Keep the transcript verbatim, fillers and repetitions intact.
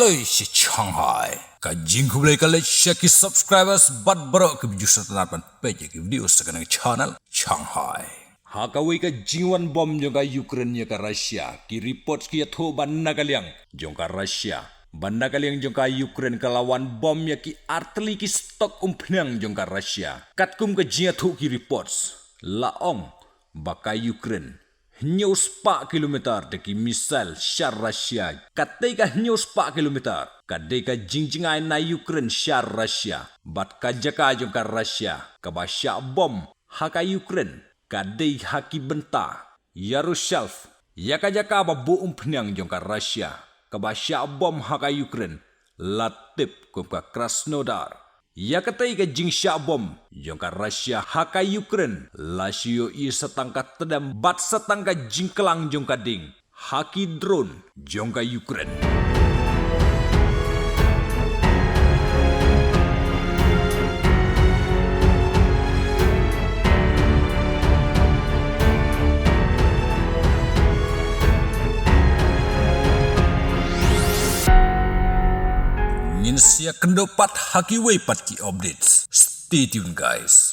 Lei shi Shanghai. Ka jingkhublei ka leit sha ki subscribers bad baroh ki views sa tang ban peit ïa ki video sa kane ka channel Shanghai. Ha kawei ka jingwan bom jong ka Ukraine ïa ka Russia, ki report ki ïathuh ba na ka liang jong ka Russia, ba na ka liang jong ka Ukraine ka la wan bom ïa ki artylli ki stock umphniang jong ka Russia. Katkum ka jingïathuh ki reports, la ong ba ka Ukraine hynñiew spah kilometer da ki missile sha Russia. Katei ka hynñiew spah kilometer ka dei ka jingjngai na Ukraine sha Russia. Bad ka jaka jong ka Russia kaba shah bom ha ka Ukraine ka dei ha ki bynta Yaroslavl, ïa ka jaka ba buh umphniang jong ka Russia kaba shah bom ha ka Ukraine, la tip kum ka Krasnodar. Ïa katei ka jingshah bom jong ka Russia ha ka Ukraine la shu ïohi sa tang ka tdem bad sa tang ka jingklang jong ka ding ha ki drone jong ka Ukraine. Ngin sa ïakynduh pat ha kiwei pat ki updates. Stay tuned, guys.